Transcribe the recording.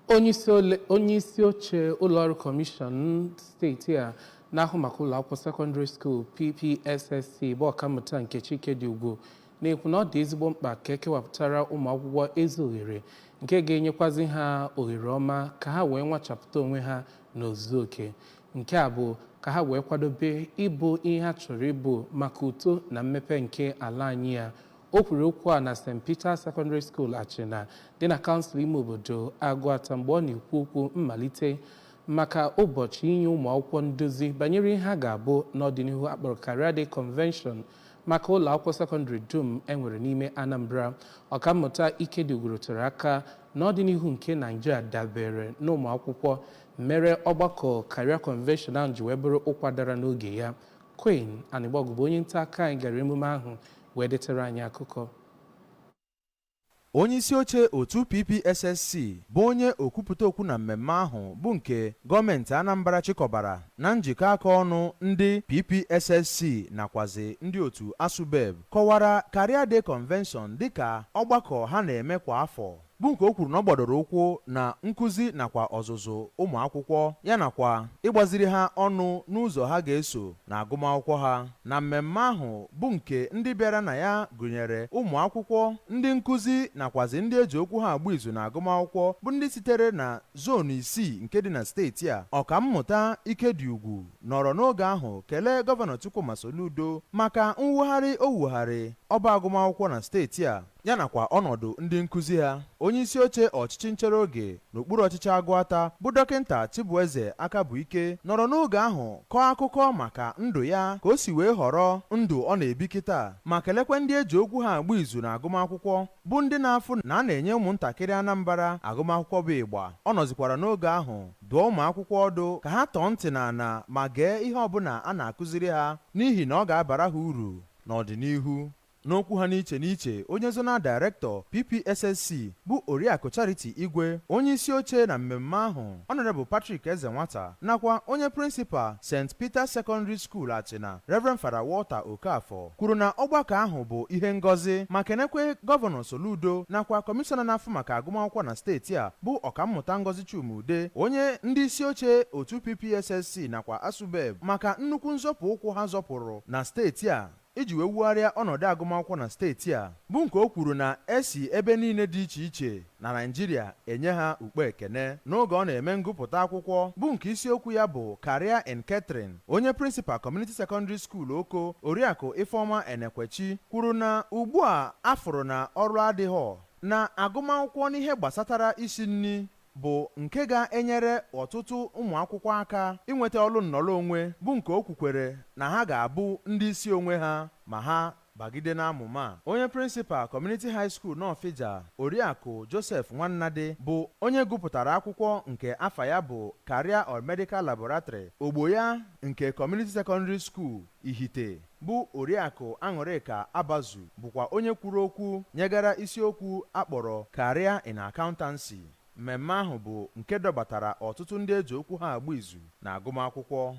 Onye isi oche ụlọọrụ kọmishọn steeti a na-ahụ maka ụlọakwụkwọ sekọndịrị school, PPSSC, bụ Ọkammụta Nkechi Ikediugwu, na-ekwu na ọ dị ezigbo mkpa ka ekewapụtara ụmụ akwụkwọ ezi ohere nke ga-enyekwazi ha ohere ọma ka ha wee nwachapụta onwe ha n'ozuzu oke. Nke a bụ ka ha wee kwadobe ịbụ ihe ha chọrọ ịbụ maka uto na mmepe nke ala anyị ya. O kwuru okwu a na St. Peter Secondary School, Achịna, dị na kansụl ime obodo Agụata, mgbe ọ na-ekwu okwu mmalite maka ụbọchị inye ụmụ akwụkwọ nduzi banyere ihe ha ga-abụ n'ọdịnihu akpọrọ Career Day Convention maka ụlọ akwụkwọ sekọndịrị dum enwere n'ime Anambra. Ọkammụta Ikediugwu rụtụrụ aka n'ọdịnihu nke Naijiria dabere n'ụmụ akwụkwọ, mere ọgbakọ Career Convention ahụ ji wee bụrụ ụkwa dara n'oge ya. Queen Anịgbọgụ bụ onye nta aka anyị gara emume ahụ wee detere anyị akụkọ. Onye isi oche otu PPSSC bụ onye okwupụta okwu na mmemme ahụ, bụ nke gọọmenti Anambra chịkọbara na njikọ aka ọnụ ndị PPSSC nakwazi ndị otu ASUBEB, kọwara Career Day Convention dịka ọgbakọ ha na-eme kwa afọ, bụ nke o kwuru na ọ gbadoro ụkwụ na nkụzi nakwa ọzụzụ ụmụ akwụkwọ, ya nakwa ịgbaziri ha ọnụ n'ụzọ ha ga-eso na agụmakwụkwọ ha. Na mmemme ahụ, bụ nke ndị bịara na ya gụnyere ụmụ akwụkwọ, ndị nkụzi nakwazi ndị eji okwu ha agba izu na agụmakwụkwọ, bụ ndị sitere na zonu 6 nke dị na steeti a, Ọkammụta Ikediugwu nọrọ n'oge ahụ kelee Gọvanọ Chukwuma Soludo maka mwugharị o wugharị ọba agụmakwụkwọ na steeti a, ya nakwa ọnọdụ ndị nkụzi ha. Onye isi oche ọchịchị nchere oge n'okpuru ọchịchị Agụata, bụ Dọkịnta Chibueze Akabuike, nọrọ n'oge ahụ kọọ akụkọ maka ndụ ya, ka o si wee họrọ ndụ ọ na-ebi kịta, ma kelekwe ndị eji okwu ha agba izu na agụmakwụkwọ, bụ ndị na-afụ na a na-enye ụmụntakịrị Anambra agụmakwụkwọ bụ ịgba. Ọ nọzikwara n'oge ahụ dụọ ụmụ akwụkwọ ọdụ ka ha tọọ ntị n'ala ma gee ihe ọbụla a na-akụziri ha, n'ihi na ọ ga-abara ha uru n'ọdịnihu. N'okwu ha n'iche n'iche, onye zonal director PPSSC, bụ Oriakụ Charity Igwe, onye isi oche na mmemme ahụ, Honorable Patrick Eze Nwata, nakwa onye principal St. Peter Secondary School, Achịna, Reverend Father Walter Okafor, kwuru na ọgbakọ ahụ bụ ihe ngọzi, ma kenekwe Gọvanọ Soludo nakwa kọmishọna na-afụ maka agụmakwụkwọ na steeti a, bụ Ọkammụta Ngozi Chuma-Udeh, onye ndị isi oche otu PPSSC nakwa ASUBEB, maka nnukwu nzọpụ ụkwụ ha zọpụrụ na steeti a iji wee wugharịa ọnọdụ agụmakwụkwọ na steeti a, bụ nke o kwuru na esi ebe niile dị iche iche na Naịjirịa enye ha ukpe ekene. N'oge ọ na-eme ngụpụta akwụkwọ, bụ nke isiokwu ya bụ Career in Catering, onye principal Community Secondary School Oko, Oriakụ Ifeọma Enekwechi, kwuru na ugbu a afụrụ na ọrụ adịghọ na agụmakwụkwọ n'ihe gbasatara isi nri bụ nke ga-enyere ọtụtụ ụmụ akwụkwọ aka inweta ọrụ nnọrọ onwe, bụ nke o kwukwere na ha ga-abụ ndị isi onwe ha ma ha bagide n'amụma a. Onye principal Community High School n'Ọfịja, Oriakụ Joseph Nwannadị, bụ onye gụpụtara akwụkwọ nke afa ya bụ Career or Medical Laboratory. Ogbo ya nke Community Secondary School Ihite, bụ Oriakụ Aṅụrịka Abazu, bụkwa onye kwuru okwu nyegara isiokwu akpọrọ Career in Accountancy. Mmemme ahụ bụ nke dọbatara ọtụtụ ndị eji okwu ha agba izu na agụmakwụkwọ.